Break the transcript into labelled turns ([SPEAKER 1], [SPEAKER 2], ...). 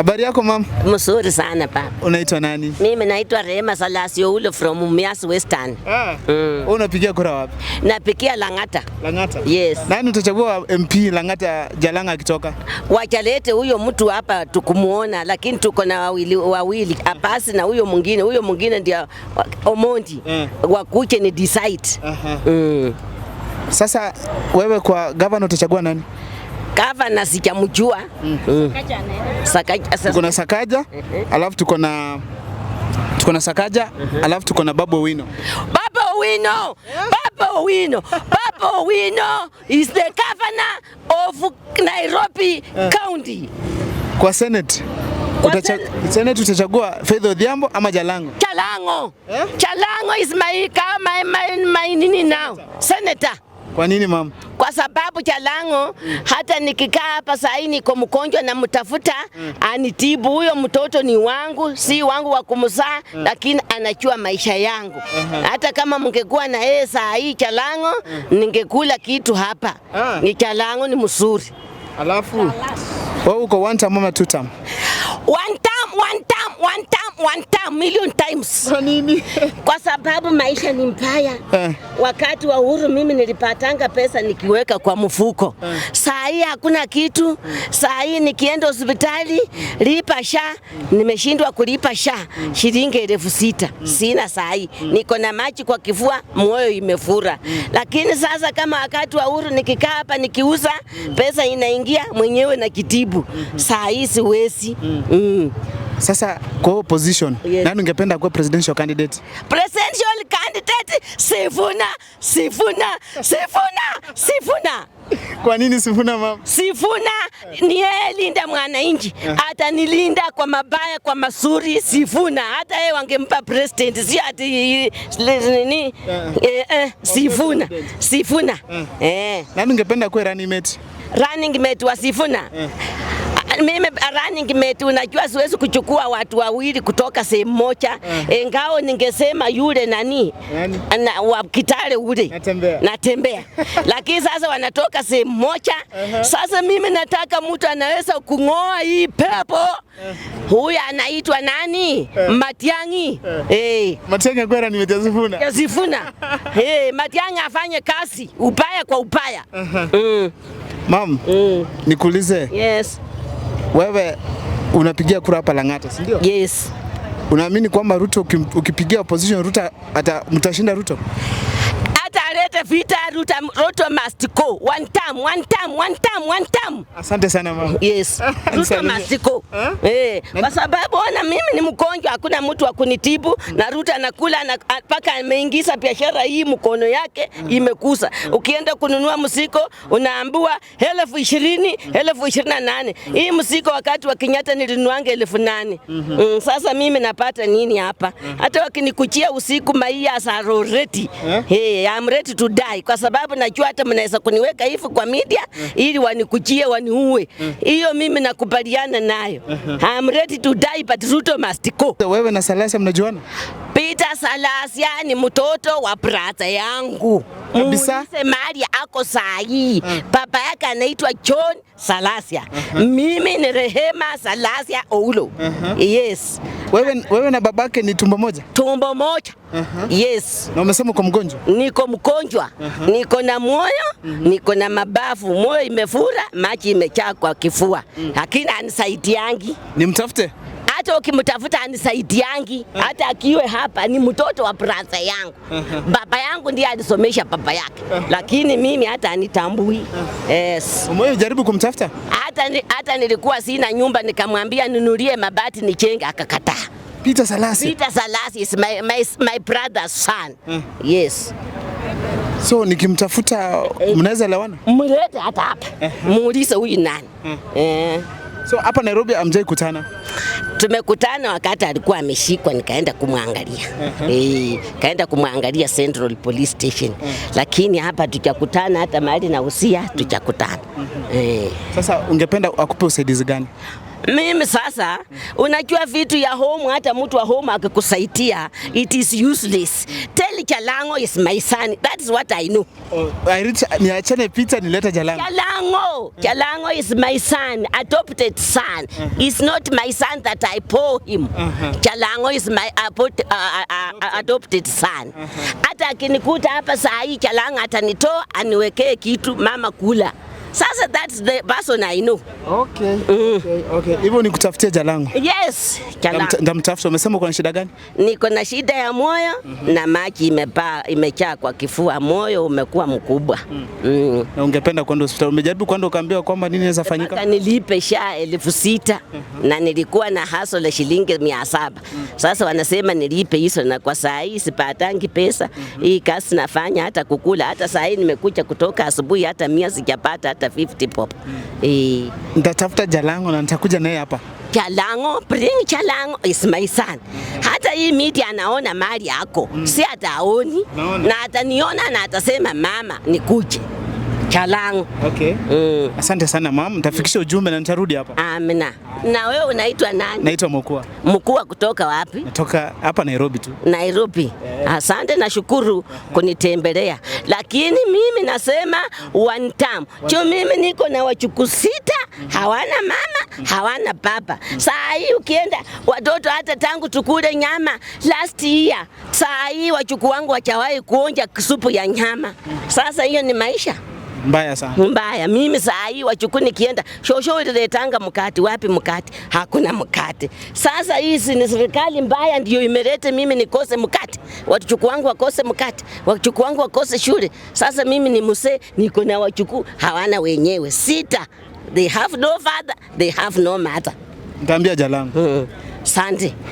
[SPEAKER 1] Habari yako, mama?
[SPEAKER 2] Mzuri sana, baba.
[SPEAKER 1] Unaitwa nani?
[SPEAKER 2] Mimi naitwa Rehema Salasio ule from Mumias Western.
[SPEAKER 1] Wewe unapigia kura wapi?
[SPEAKER 2] Napikia Lang'ata.
[SPEAKER 1] Lang'ata.
[SPEAKER 2] Yes.
[SPEAKER 1] Nani utachagua MP Lang'ata, Jalang'o akitoka?
[SPEAKER 2] Wachalete huyo mtu hapa tukumuona, lakini tuko na wawili wawili, Abasi na huyo mwingine. Huyo mwingine ndio Omondi. Wakuche ni decide.
[SPEAKER 1] Sasa wewe kwa governor utachagua nani?
[SPEAKER 2] Gavana sijamjua. Sakaja.
[SPEAKER 1] Tuko na Sakaja, alafu tuko na Sakaja, alafu tuko na Babu Owino.
[SPEAKER 2] Babu Owino! Babu Owino! Babu Owino is the governor of Nairobi County.
[SPEAKER 1] Kwa Senate.
[SPEAKER 2] Kwa
[SPEAKER 1] Senate utachagua Faith Odhiambo ama Jalango?
[SPEAKER 2] Jalango.
[SPEAKER 1] Eh?
[SPEAKER 2] Jalango is my nini now? Senator.
[SPEAKER 1] Kwa nini, mama?
[SPEAKER 2] Kwa sababu Jalango, hata nikikaa hapa saa hii niko mgonjwa na mtafuta anitibu, huyo mtoto ni wangu, si wangu wa kumzaa, lakini anajua maisha yangu. Hata kama mngekuwa na yeye saa hii Jalango, ningekula kitu hapa. Ni Jalango ni mzuri.
[SPEAKER 1] Alafu wewe uko one term ama two term?
[SPEAKER 2] One term, one term, one term, one term, million times.
[SPEAKER 1] Kwa nini?
[SPEAKER 2] Kwa sababu maisha ni mbaya. Wakati wa uhuru mimi nilipatanga pesa nikiweka kwa mfuko. Saa hii hakuna kitu. Saa hii nikienda hospitali lipa SHA, nimeshindwa kulipa SHA shilingi 6,000. Sina saa hii. Niko na maji kwa kifua, moyo imefura. Lakini sasa kama wakati wa uhuru nikikaa hapa nikiuza, pesa inaingia mwenyewe na kitibu. Saa hii siwezi.
[SPEAKER 1] Sasa kwa opposition, nani ungependa kuwa presidential candidate?
[SPEAKER 2] Presidential candidate Sifuna, Sifuna, Sifuna, Sifuna.
[SPEAKER 1] Kwa nini Sifuna, mama?
[SPEAKER 2] Sifuna ni yeye linda mwananchi, atanilinda kwa mabaya kwa mazuri. Sifuna hata yeye wangempa president, si ati nini? Sifuna, Sifuna eh.
[SPEAKER 1] Nani ungependa kuwa running mate?
[SPEAKER 2] Running mate wa Sifuna. Ah, mimi running mate, unajua siwezi kuchukua watu wawili kutoka sehemu moja, engao ningesema yule nani?
[SPEAKER 1] Nani?
[SPEAKER 2] Na, wa Kitale ule.
[SPEAKER 1] Natembea.
[SPEAKER 2] Natembea, lakini sasa wanatoka sehemu moja. Sasa mimi nataka mtu anaweza kung'oa hii pepo. Huyu anaitwa nani? Matiang'i eh.
[SPEAKER 1] Matiang'i akuwe running mate ya Sifuna.
[SPEAKER 2] Ya Sifuna eh, Matiang'i afanye kazi ubaya kwa ubaya.
[SPEAKER 1] Mam, nikuulize,
[SPEAKER 2] Yes.
[SPEAKER 1] wewe unapigia kura hapa Lang'ata, si ndio?
[SPEAKER 2] Yes.
[SPEAKER 1] Unaamini kwamba Ruto ukipigia opposition Ruto ata mtashinda Ruto?
[SPEAKER 2] Hata alete vita, Ruto, Ruto must go. One term, one term, one term, one term.
[SPEAKER 1] Asante sana, mama.
[SPEAKER 2] Yes. Ruto
[SPEAKER 1] Salimia.
[SPEAKER 2] must go. Eh, kwa sababu ona mimi ni mgonjwa, hakuna mtu wa kunitibu na Ruto anakula na mpaka ameingiza biashara hii mkono yake imekusa. Ukienda kununua mzigo unaambiwa 20,000, 28,000. Hii mzigo wakati wa Kenyatta nilinuanga 8,000. Sasa mimi napata nini hapa? Hata wakinikujia usiku, my ears are already. Hey, I'm ready to die kwa sababu najua hata mnaweza kuniweka hivi kwa media ili wanikujie waniue. Hiyo mimi nakubaliana nayo. I'm ready to die, but Ruto must go.
[SPEAKER 1] Wewe na Salasya mnajuana?
[SPEAKER 2] Peter Salasya ni mtoto wa brother yangu.
[SPEAKER 1] Kabisa?
[SPEAKER 2] Muulize mahali ako saa hii. Baba yake anaitwa John Salasya. Mimi ni Rehema Salasya Oulo. Yes.
[SPEAKER 1] Wewe na babake ni tumbo moja?
[SPEAKER 2] Tumbo moja. Yes.
[SPEAKER 1] Na umesema uko mgonjwa?
[SPEAKER 2] Niko mgonjwa, niko na moyo, niko na mabafu, moyo imefura, maji imejaa kwa kifua, lakini anisaidiangi.
[SPEAKER 1] Nimtafute?
[SPEAKER 2] Hata ukimtafuta anisaidiangi, hata akiwe hapa ni mtoto wa brother yangu. Baba yangu ndiye alisomesha baba yake, lakini mimi hata anitambui. Yes.
[SPEAKER 1] Umewahi jaribu kumtafuta?
[SPEAKER 2] Hata nilikuwa sina nyumba, nikamwambia nunulie mabati nichenge, akakataa.
[SPEAKER 1] Peter Salasya.
[SPEAKER 2] Peter Salasya is my brother's son. Yes.
[SPEAKER 1] So nikimtafuta mnaweza elewana?
[SPEAKER 2] Mlete hata hapa, muulize huyu nani. Eh.
[SPEAKER 1] So hapa Nairobi hamjai kutana?
[SPEAKER 2] Tumekutana wakati alikuwa ameshikwa, nikaenda kumwangalia eh, kaenda kumwangalia Central Police Station, lakini hapa tujakutana, hata mahali na usia tujakutana eh.
[SPEAKER 1] Sasa ungependa akupe usaidizi gani?
[SPEAKER 2] Mimi sasa, unajua vitu ya home, hata mtu wa home akikusaidia, it is useless. Tell Jalango is my son. That is what I know.
[SPEAKER 1] Oh, niachane Peter nilete Jalango.
[SPEAKER 2] Jalango, Jalango is my son, adopted son. It's not my son that I bore him. Jalango is my adopted son. Hata akinikuta hapa saa hii Jalango atanitoa aniwekee kitu mama kula. Sasa that's the person I know.
[SPEAKER 1] Okay. Hivyo nikutafutie Jalango.
[SPEAKER 2] Yes, Jalango.
[SPEAKER 1] Ndamtafuta. Umesema uko na shida gani?
[SPEAKER 2] Niko na shida ya moyo na maji imejaa kwa kifua, moyo umekuwa mkubwa.
[SPEAKER 1] Na ungependa kwenda hospitali. Umejaribu kwenda ukaambiwa kwamba nini inaweza fanyika?
[SPEAKER 2] Mpaka nilipe SHA 6,000 na nilikuwa na hustle la shilingi 700. Sasa wanasema nilipe hizo, na kwa saa hii sipatangi pesa. Hii kazi nafanya hata kukula, hata saa hii nimekuja kutoka asubuhi, hata 100 sijapata, hata 50 bob.
[SPEAKER 1] Nitatafuta Jalango na nitakuja naye hapa.
[SPEAKER 2] Jalango, bring Jalango is my son. Hata hii miti anaona mali yako, si ataoni
[SPEAKER 1] Naona.
[SPEAKER 2] na ataniona na atasema mama nikuje. Jalango.
[SPEAKER 1] Okay. Asante sana ma'am, nitafikisha ujumbe na nitarudi hapa.
[SPEAKER 2] Amina. Na wewe unaitwa nani?
[SPEAKER 1] Naitwa Mokua.
[SPEAKER 2] Mkuu kutoka wapi?
[SPEAKER 1] Natoka hapa Nairobi tu.
[SPEAKER 2] Nairobi. Asante na shukuru kunitembelea, lakini mimi nasema one time cho mimi niko na wajukuu 6 hawana mama hawana baba. Saa hii ukienda watoto hata tangu tukule nyama last year, saa hii wajukuu wangu wachawahi kuonja supu ya nyama. Sasa hiyo ni maisha
[SPEAKER 1] Mbaya sana.
[SPEAKER 2] mbaya. Mimi saa hii wachukuu nikienda shosho uliletanga mkate wapi? Mkate hakuna mkate. Sasa hizi ni serikali mbaya ndio imeleta mimi nikose mkate, wachukuu wangu wakose mkate, wachukuu wangu wakose shule. Sasa mimi ni mzee, niko na wachukuu hawana wenyewe 6. They have no father, they have no mother.
[SPEAKER 1] Nitaambia Jalango.
[SPEAKER 2] Asante.